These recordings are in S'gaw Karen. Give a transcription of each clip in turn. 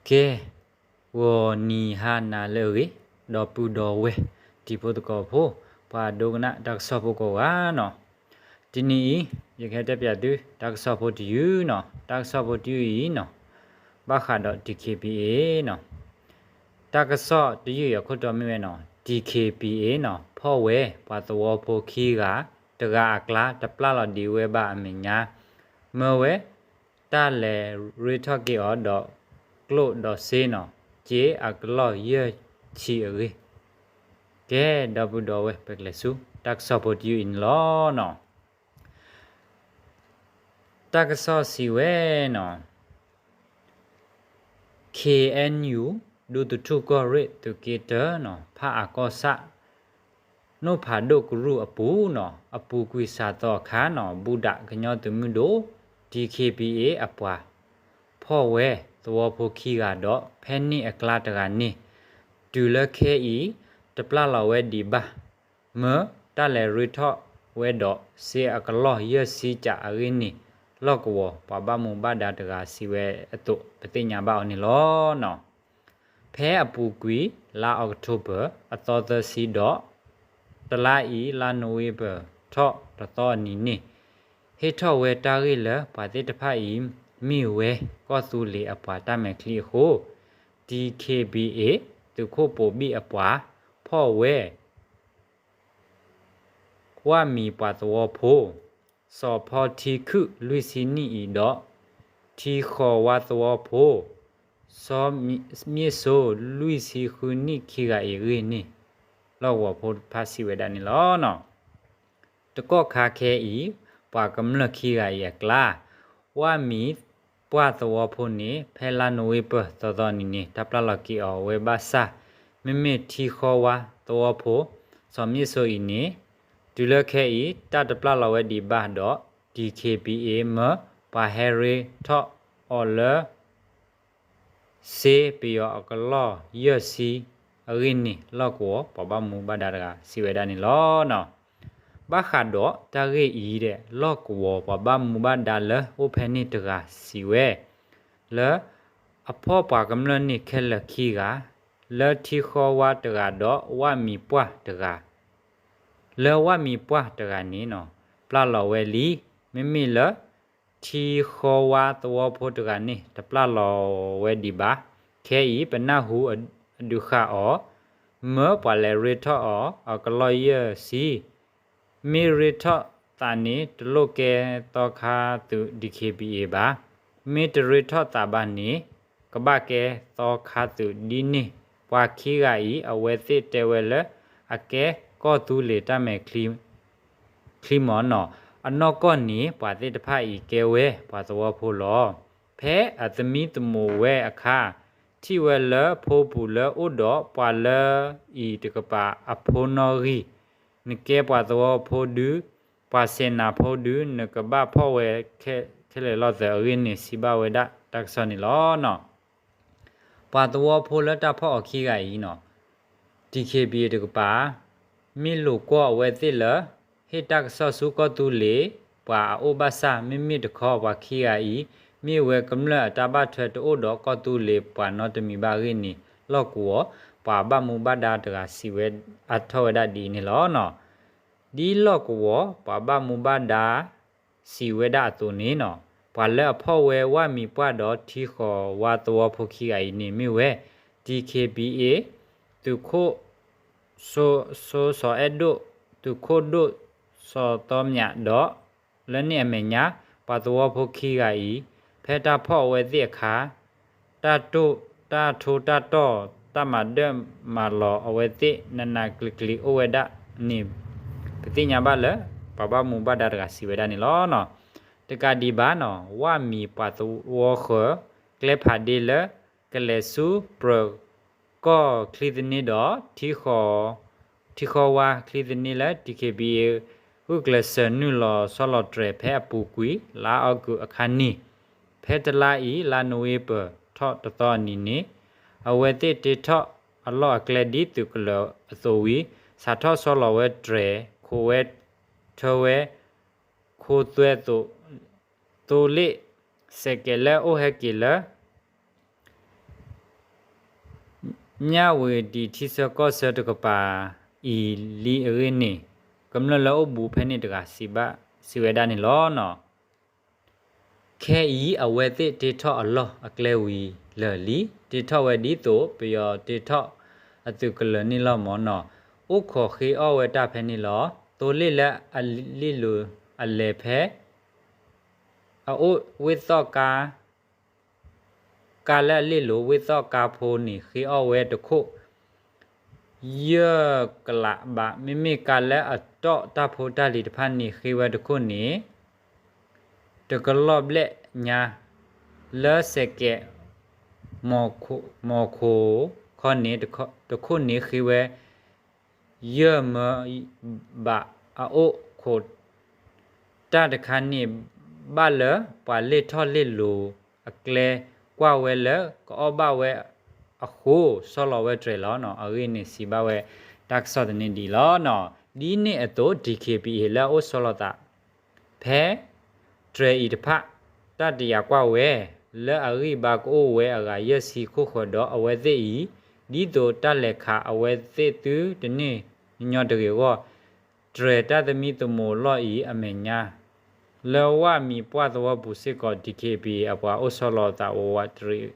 ကဲ, ဂီၤနံၤဟါနၤလၢအဂ့ၤ, ဒီပုၢ်ဒီဝဲၢ် တံၤဖိသကိးဖိ, ပှၤဒိကနၣ်တၢ်ကစီၣ်ဖိကိးဂၤနီၤ, တနံၤအံၤ ယကဟဲတဲပၠးသု တၢ်ကစီၣ်ဖိတယုၢ်နီၤ, တၢ်ကစီၣ်ဖိတယုၢ်အံၤနီၤ, ဘၣ်ဃးဒီး DKBA နီၤ, တၢ်ကစီၣ်တယုၢ်အံၤအခိၣ်တီမ့ၢ်ဝဲနီၤ, DKBA နီၤ, ဖီၣ်ဝဲပှၤသဝီဖိခံဂၤ, တဂၤအကျါတပျၢ်လီၤဒံးဝဲဘၣ်အမဲာ်ညါ, မၢဝဲ တၢ်လဲၤရ့ထီၣ်က့ၤအီၤဒီး ကျိၣ်ဒီးစ့နီၤ, က့အကလီၢ်ယဲၢ်ဆံအဂ့ၢ်, ကဲ, ဒီပုၢ်ဒီဝဲၢ် ပကလဲၤဆူ တၢ်ကစီၣ်ဖိတယုၢ်အံၤန့ၣ်လီၤနီၤ, တၢ်ကစီၣ်စံးဝဲနီၤ, KNU ဒူသထူၣ်ကီၢ်ရ့ၣ်သုးက့တၢနီၤ, ဖၣ်အကီၢ်ဆၣ် နိၣ်ဖးဒိၣ်ကရူၢ်အပူၤနီၤ, အပူၤကွံာ်စှၤသီအခါနီၤ, ဘူၣ်ဒးကညီသုးမုၢ်ဒိၣ် DKBA အပှၤ ဖီၣ်ဝဲသဝီဖိခံဂၤဒီး ဖဲန့ၣ်အကျါတဂၤန့ၣ်, တုၤလၢခဲအံၤ တပျၢ်လီၤဝဲဒံးဘၣ်, မၢတၢ်လဲၤရ့ထီၣ်ဝဲဒီး စ့အကလီၢ်ယဲၢ်ဆံကးအဂ့ၢ်န့ၣ်, လီၢ်ကဝီၤပှၤဘၣ်မူဘၣ်ဒါတဂၤစံးဝဲအသိး ပသ့ၣ်ညါဘၣ်အီၤန့ၣ်လီၤနီၤ. ဖဲအပူၤကွံာ် လါအီးကထိဘၢၣ် အသီသၢဆံဒီး တလါအံၤ လါနိၣ်ဝ့ဘၢၣ် ထီၣ်တသီအနံၤန့ၣ်, ဟ့ၣ်ထီၣ်ဝဲတၢ်ဂ့ၢ်လၢ ပှၤသ့ၣ်တဖၣ်အံၤ မ့ၢ်ဝဲကီၢ်သူလ့ၤအပှၤတၢ်မဲာ်ချံအဃိ, DKBA သုးခိၣ်ပိာ်ဘံၣ်အပှၤ ဖီၣ်ဝဲ ဝၣ်မံၤပှၢ်သဝီဖိ, စီၤဖီထံခုၣ်လွံၢ်ဆံနံၣ်အံၤဒီး ထံဃီဝါသဝီဖိ, စီၤမ့ၣ်စိလွံၢ်ဆံဃုနံၣ်ခံဂၤအံၤအဂ့ၢ်န့ၣ်, လီၢ်ကဝီၤဖိတဖၣ်စံးဝဲဒၣ်န့ၣ်လီၤ. တကီၢ်ခါခဲအံၤ ပှၤကမျၢၢ်ခံဂၤအံၤအကျါ ဝၣ်မံၤပှၢ်သဝီဖိန့ၣ် ဖဲလါနိၣ်ဝ့ဘၢၣ်သီသီနံၤန့ၣ် တၢ်ပျၢ်လီၤက့ၤအီၤဝဲဘၣ်ဆၣ်, မ့မ့ၢ်ထံဃီဝါသဝီဖိ စီၤမ့ၣ်စိအံၤန့ၣ် တုၤလၢခဲအံၤ တၢ်တပျၢ်လီၤဝဲဒံးဘၣ်ဒီး DKBA မၢပှၤဟဲရ့ထီၣ်အီၤလၢ စ့ပယီၤအကလီၢ်ယဲၢ်ဆံအဂ့ၢ်န့ၣ် လီၢ်ကဝီၤပှၤဘၣ်မူဘၣ်ဒါတဂၤစံးဝဲဒၣ်န့ၣ်လီၤ. ဘၣ်ဃးဒီးတၢ်ဂ့ၢ်အံၤဒဲး လီၢ်ကဝီၤပှၤဘၣ်မူဘၣ်ဒါလၢအိၣ်ဖဲန့ၣ်တဂၤစံးဝဲ လၢ အဖီၣ်ပှၤကမျၢၢ်န့ၣ်ခဲလၢာ်ခံဂၤ, လၢထံဃီဝါတဂၤဒီးဝၣ်မံၤပှၢ်တဂၤ, လၢဝၣ်မံၤပှၢ်တဂၤန့ၣ်နီၤ ပျၢ်လီၤဝဲလံ, မ့မ့ၢ်လၢ ထံဃီဝါသဝီဖိတဂၤန့ၣ် တပျၢ်လီၤဝဲဒံးဘၣ်. ခဲအံၤ ပနၢ်ဟူအဒုးဃာ်အီၤ, မၢပှၤလဲၤရ့ထီၣ်အီၤအကလီၢ်ယဲၢ်ဆံ မ့ၢ်ရ့ထီၣ်သးန့ၣ် တလိၣ်ကဲသီခါသုး DKBA ဘၣ်. မ့ၢ်တရ့ထီၣ်သးဘၣ်န့ၣ် ကဘၣ်ကဲသီခါသုးဒ်န့ၣ်. ပှၤခံဂၤအံၤ အဝဲသ့ၣ်တဲဝဲလၢ အကဲကီၢ်သူလ့ၤတၢ်မဲာ်ချံမၢ်နီၤ. အနီၢ်ကီၢ်န့ၣ် ပှၤသ့ၣ်တဖၣ်အံၤကဲဝဲပှၤသဝီဖိလီၤ. ဖဲအသမံသမိးဝဲအခါ ထံၣ်ဝဲလၢဖိပူၤလၢအိၣ်ဒီးပှၤလၢအံၤတကပၤအဖိနီၣ်ဂံၢ်, နကဲပှၤသဝီဖိဒု, ပှၤဆဲးနၤဖိဒု, နကဘၣ်ဖီၣ်ဝဲခဲလၢာ်လီၤသးအဂ့ၢ်န့ၣ် စံးဘၣ်ဝဲဒၣ်တၢ်ကစီၣ်န့ၣ်လီၤ. ပှၤသဝီဖိလၢတၢ်ဖီၣ်အီၤခံဂၤအံၤနီၤ DKBA တကပၤ မ့ၢ်လိာ်ကွီၢ်အဝဲသ့ၣ်လၢ ဟ့ၣ်တၢ်ကစီၣ်ဆူကီၢ်သူလ့ၤ ပှၤအအိၣ်ဘၣ်ဆၣ် မ့မ့ၢ်တခီပှၤခံဂၤအံၤ မ့ၢ်ဝဲကမျၢၢ်အတၢ်ဘၣ်ထွဲတအိၣ်ဒီးကီၢ်သူလ့ၤပှၤနီတမံၤဘၣ်အဂ့ၢ်န့ၣ် လီၢ်ကဝီၤ ပှၤဘၣ်မူဘၣ်ဒါတဂၤစံးဝဲအထီၣ်ဝဲဒၣ်ဒ်အံၤန့ၣ်လီၤ. ဒ်လီၢ်ကဝီၤ ပှၤဘၣ်မူဘၣ်ဒါ စံးဝဲဒၣ်အသိးန့ၣ်နီၤ ပှၤလၢအဖီၣ်ဝဲဝၣ်မံၤပှၢ်ဒီးထံဃီဝါသဝီဖိခံဂၤအံၤန့ၣ်မ့ၢ်ဝဲ DKBA သုးခိၣ် စိစီၤအဲၣ်ဒိၣ် သုးခိၣ်ဒိၣ်စီၤသီမၠးဒီး လၢန့ၣ်အမဲာ်ညါ ပှၤသဝီဖိခံဂၤအံၤ ဖဲတၢ်ဖီၣ်အဝဲသ့ၣ်အခါ တၢ်တိၢ် တၢ်ထိတၢ်တီၢ် တၢ်မၤဒၢၣ်မၤလီၤအဝဲသ့ၣ် နးနးကျံၤကျံၤအိၣ်ဝဲဒၣ်န့ၣ် ပသ့ၣ်ညါဘၣ်လၢ ပှၤဘၣ်မူဘၣ်ဒါတဂၤစံးဝဲဒၣ်န့ၣ်လီၤ. တကးဒံးဘၣ်နီၤ ဝၣ်မံၤပှၤသဝီဃၢၤ ကျဲဖးဒ့လၢ ကလဲၤဆူပြၢၤကီၢ်ချံသန့ဒီး ထံဃီဝါချံသန့လၢ DKBA ဂုာ်ကျဲးစၢးနုာ်လီၤဆီလီၤတြဲၤဖဲအပူၤကွံာ် လါအီကူးအခါန့ၣ် ဖဲတလါအံၤ လါနိၣ်ဝ့ဘၢၣ်ထီၣ်တသီအနံၤန့ၣ် အဝဲသ့ၣ်တ့ထီၣ်အလီၢ်အကျဲဒ်သုးကလၢၤအသိးဝံၤ စးထီၣ်ဆီလီၤဝဲတြဲၤ ခိးဝဲ ထၢဝဲ ခိသွဲသိး သိလ့ၣ် စဲးကဲးလၢအိၣ်ဟဲက့ၤလၢ မၠၣ်ဝတံၤထံဆၢကီၢ်ဆၢတကပၤအံၤလံအဂ့ၢ်န့ၣ် ကမျၢၢ်လၢအိၣ်ဘူးဖဲန့ၣ်တဂၤစံးဘၣ် စံးဝဲဒၣ်န့ၣ်လီၤ. ခဲအံၤအဝဲသ့ၣ်တ့ထီၣ်အလီၢ်အကျဲဝံၤလၢာ်လံ, တ့ထီၣ်ဝဲဒ်သိးပယီၤတ့ထီၣ်အသုးကလၢၤန့ၣ်လီၤမၢ်နီၤ. အိၣ်ခိးဃ့အီၣ်ဝဲတၢ်ဖဲန့ၣ်လီၤ. သိလ့ၣ်လၢအလ့ၣ်လိၤအလဲၤဖဲ အအိၣ်ဝ့ၢ်သီၣ်ကါ ကါလၢအလ့ၣ်လိၤဝ့ၢ်သီၣ်ကါဖိန့ၣ် ဃ့အီၣ်ဝဲတခိၣ် ယဲၢ်ကလးဘး, မ့မ့ၢ်ကါလၢအတီၣ်တၢ်ဖိတၢ်လံၤတဖၣ်န့ၣ် ဃ့ဝဲတခိၣ်န့ၣ် တကလီၢ်ဘျဲၣ်ညါ, လၢစဲးကဲး မီၤခိၣ်ခီန့ၣ် တခိၣ်န့ၣ်ဃ့ဝဲ ယဲၢ်မၢဘးအအိၣ်ခိး တၢ်တခါန့ၣ် ဘၣ်လၢပှၤလ့ၣ်ထီၣ်လ့ၣ်လိၤအကျဲကွၢ်ဝဲလၢကအီၣ်ဘၣ်ဝဲအဃိ ဆီလီၤဝဲတြဲၤလီၤ. အဂ့ၢ်န့ၣ်စံးဘၣ်ဝဲတၢ်ကစီၣ်သန့ဒ်အံၤလီၤ. ဒ်န့ၣ်အသိး DKBA လၢအအိၣ်ဆီလီၤသး ဖဲတြဲၤအံၤတဖၣ် တၢ်တယာ်ကွၢ်ဝဲ လၢအဂံၢ်ဘါကအိၣ်ဝဲအဂၤယဲၢ်ဆံခိၣ်ဃၢၤဒီးအဝဲသ့ၣ်အံၤ ဒ်သိးတၢ်လဲၤခးအဝဲသ့ၣ်သုတန့ၢ်ညီညီတဂ့ၤအဂီၢ် တြဲၤတၢ်သမံသမိးလီၢ်အံၤအမဲာ်ညါ လၢဝၣ်မံၤပှၢ်သဝီပူၤစ့ၢ်ကီး DKBA အပှၤအိၣ်ဆီလီၤသးဝးဝးတရံးလီၤ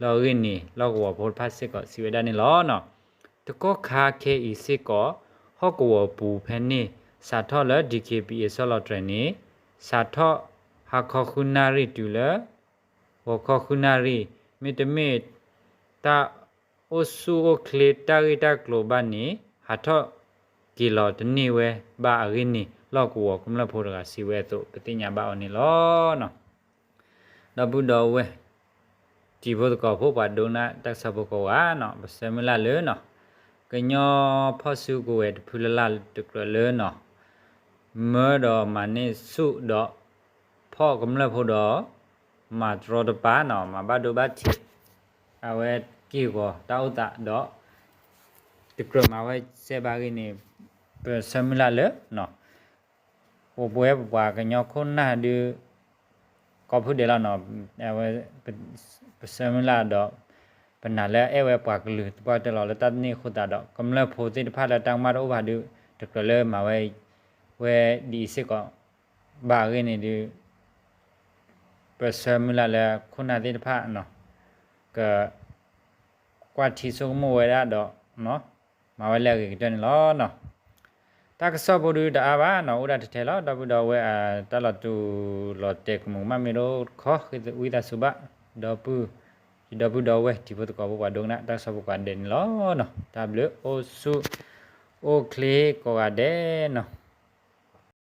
အဂ့ၢ်န့ၣ် လီၢ်ကဝီၤဖိတဖၣ်စ့ၢ်ကီးစံးဝဲဒၣ်န့ၣ်လီၤ. တကီၢ်ခါခဲအံၤစ့ၢ်ကီး ဟီၣ်ကဝီၤပူၤဖဲန့ၣ် စးထီၣ်လၢ DKBA ဆီလီၤတြဲၤန့ၣ် စးထီၣ်ဟါခီဃုနၣ်ရံၣ်တုၤလၢ ဂီၤခီဃုနၣ်ရံၣ် မ့တမ့ၢ် တၢ်အိၣ်ဆူၣ်အိၣ်ချ့တၢ်ဂ့ၢ်တၢ်ကျိၤဘၣ်န့ၣ် ဟးထီၣ်က့ၤလီၤတန့ၢ်ဝဲဘၣ်အဂ့ၢ်န့ၣ် လီၢ်ကဝီၤကမျၢၢ်ဖိတဂၤစံးဝဲအသိး ပသ့ၣ်ညါဘၣ်အီၤန့ၣ်လီၤ. ဒီပုၢ်ဒီဝဲၢ် တံၤဖိသကိးဖိ ပှၤဒိကနၣ်တၢ်ကစီၣ်ဖိကိးဂၤနီၤ ပဆၢမုၢ်လၢ်လၢနီၤ ကညီဖီၣ်စုကဝဲၤတဖုလၢ်လၢ်တကြၢးလၢနီၤ မၢဒီးမၤန့ၢ်ဆူၣ်ဒီး ဖီၣ်ကမျၢၢ်ဖိဒီး မၤတရီတပါနီၤ မၤဘၣ်ဒိဘၣ်ထံး အဝဲက့ၢ်ဂီၤတၢ်အိၣ်သးဒီး တကြၢးမၤဝဲစဲးဘၣ်ဂ့ၢ်န့ၣ် ပဆၢမုၢ်လၢ်လၢနီၤ ပဝဲပပှၤကညီခိၣ်နၢ်ဒုး ကိးဖုဒဲးလီၤနီၤ အဝဲ ပဆၢမုၢ်လၢ်ဒီး ပနာ်လၢအဲၣ်ဝဲပှၤကလုာ်သပှၢ်တၢၢ်လီၤ လၢတၢ်န့ၣ်အဃိသတးဒီး ကမျၢၢ်ဖိသ့ၣ်တဖၣ်လၢတၢ်ကမၣ်တအိၣ်ဘၣ်ဒုး တကြၢးလၢမၤဝဲ ဝဲဒ်အံၤစ့ၢ်ကီး ဘၣ်အဂ့ၢ်န့ၣ်ဒုး ပဆၢမုၢ်လၢ်လၢခိၣ်နၢ်သ့ၣ်တဖၣ်နီၤ က ကွၢ်ထံဆိကမိၣ်ဝဲဒၣ်ဒီး မၤဝဲလၢအဂ့ၤကတၢၢ်န့ၣ်လီၤနီၤ. တၢ်ကစီၣ်ဖိဒုးတအါဘၣ်နီၤ အိၣ်ဒၣ်ထဲထဲလီၤ ဒီပုၢ်ဒီဝဲၢ်အတၢ်လီၤတူာ်လီၤတဲာ်ကမူးကမၣ်မ့ၢ်တအိၣ်တခီ ဃ့ဝံသးစူၤဘၣ် ဒီပုၢ် ယဒီပုၢ်ဒီဝဲၢ်တံၤဖိသကိးဖိ ပှၤဒိကနၣ်တၢ်ကစီၣ်ဖိကိးဂၤဒဲးန့ၣ်လီၤနီၤ. တၢ်ဘျုး အိၣ်ဆူၣ်အိၣ်ချ့ကိးဂၤဒဲးနီၤ.